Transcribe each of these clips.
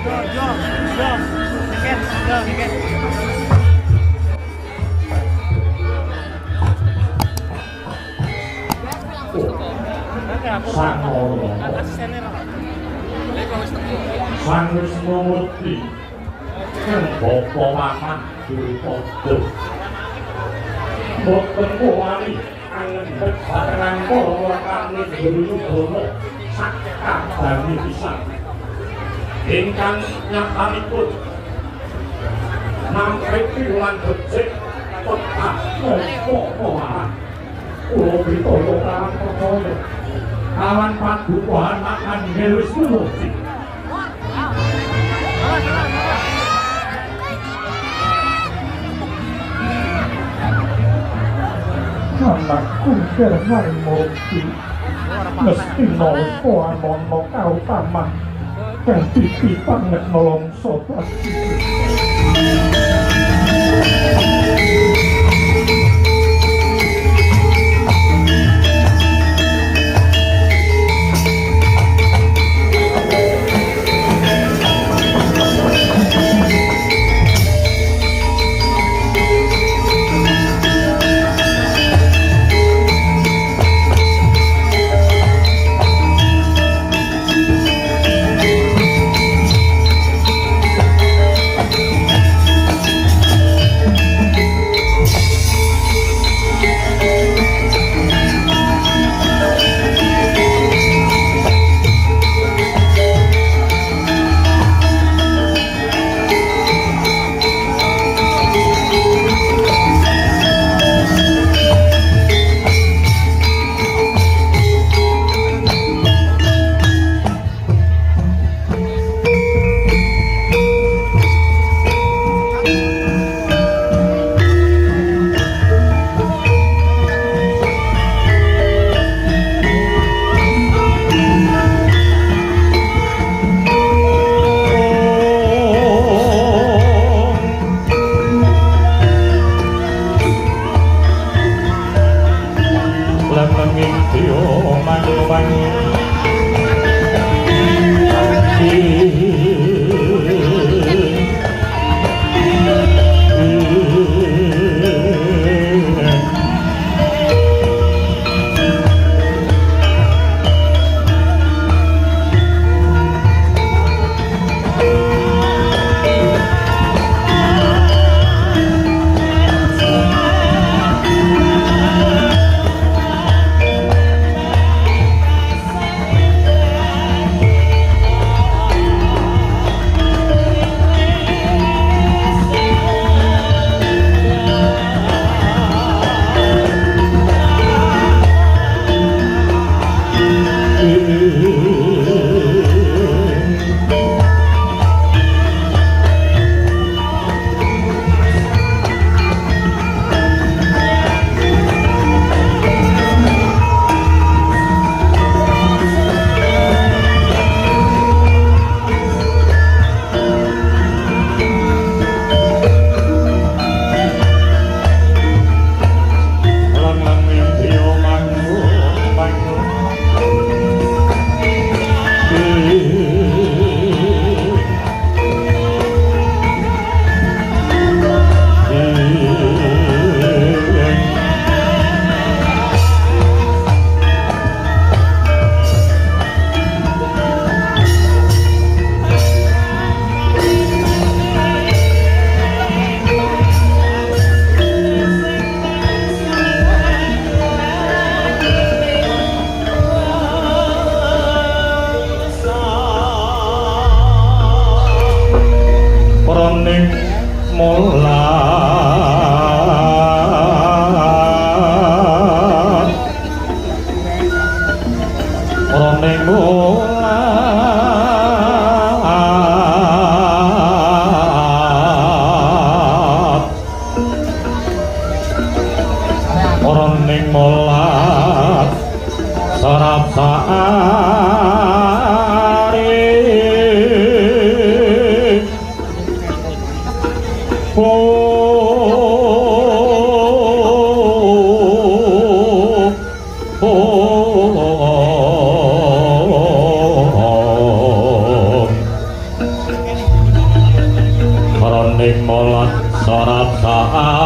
Yo, yo, tiket, yo, tiket. Sang Wisnumurti kang bapa lanang Drupada boten wani angendhek barengan para kami Duryudana sakabane pisan ingkang nyatanipun nampi lan becik tetap nampa marang kula pritaya kawan percaya kawan padukuhan Angger Wisnumurti. Anakku Darmamurti mesti nalika anana kautaman kang titi panget nelongso dadi. Oh. Serat Sari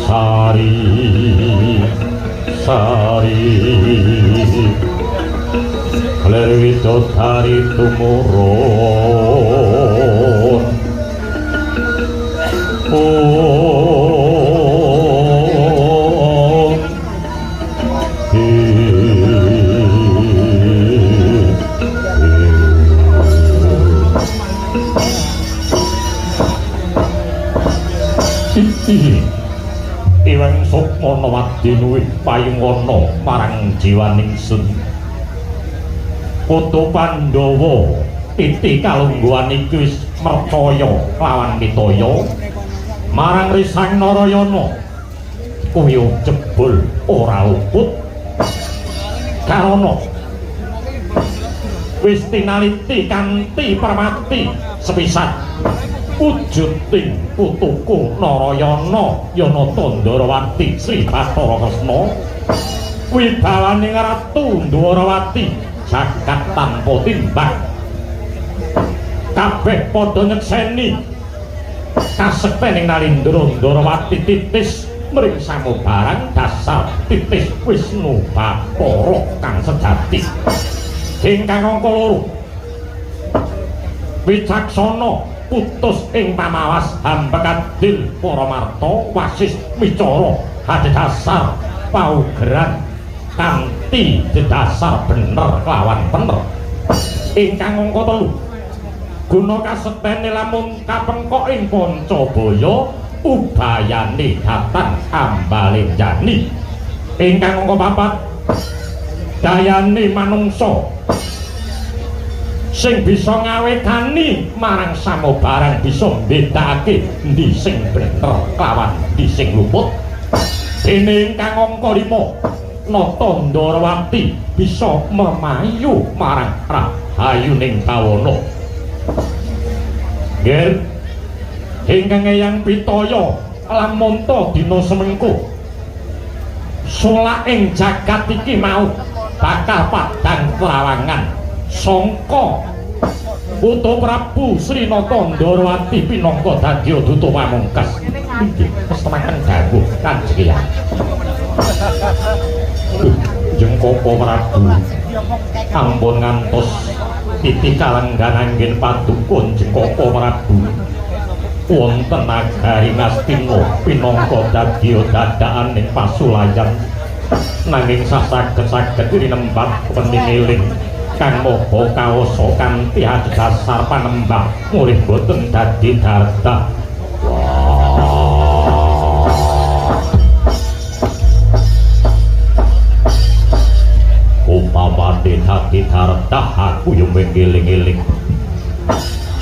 Sari Sari Ler widodari tumurun Om Iwang Sukmana wadinuwih payungana marang jiwaning sun. Putu Pandhawa titi kalungguhan iki wis mercaya lawan mitaya marang Risang Narayana kuwi jebul ora luput karana wis tinaliti kanthi permati sepisan wujuding putuku Narayana Yanata Ndarawati Sri Bathara Kresna wibawaning Ratu Ndwarawati jagat tanpa timbang kabeh padha nyekseni kasektening Nalindra Ndharawati titis mring samubarang dasar titis Wisnu Bathara kang sejati. Ingkang angka loro wicaksana putus ing pamawas hambekadil paramarta wasis micara hadhasar paugeran kanthi dedasar bener kelawan bener. Ingkang angka telu guna kasektene lamun kapengkok ing Pancabaya ubayane dhateng ambalenjani. Ingkang angka papat dayane manungsa sing bisa ngawekani marang samubarang bisa mbedakake endi sing bener kelawan endi sing luput. Dene ingkang angka 5 Nata Ndharawati bisa memayu marang rahayuning bawana. Nggih, ingkang Eyang Pitaya lamun ta dina semengko solaking jagat iki mau bakal padhang trawangan sangka Putu Prabu Sri Nata Ndharawati pinangka dadya duta pamungkas. Inggih, wastemaken dawuh Kanjeng Eyang. Jengkoko Prabu ampun ngantos titi kalenggan anggen paduka Jengkoko Prabu wonten nagari Ngastina pinangka dadya dadakaning pasulayan nanging sasaged-saged rinembat wening eling kang maha kawasa kanthi adhedhasar panembah mulih boten dadi dardah. Upamane dadi dardah aku yo mengeling-eling,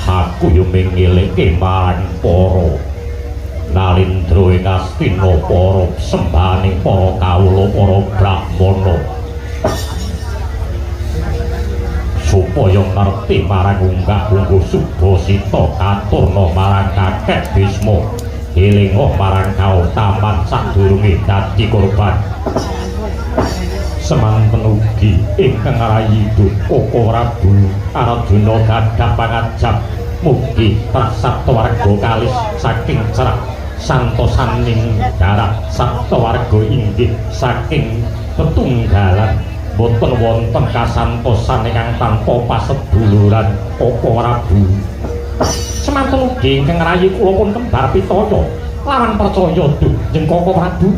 aku yo mengelingke marang para Nalindra ing Astina, para sembahaning para kawula, para brahmana, supaya ngerti marang unggah-ungguh subasita katurna marang kakek Bisma, elinga marang kautaman sadurunge dadi korban. Semanten ugi ingkang rayi Koko Prabu Arjuna gadah pangajap mugi prasapta warga kalis saking cerah santosaning darat saptawarga inggih saking tetunggalan boten wonten kasantosan ingkang tanpa paseduluran Koko Prabu. Semanten ugi ingkang rayi kula pun kembar pitaya lawan percaya duh jeng Koko Prabu.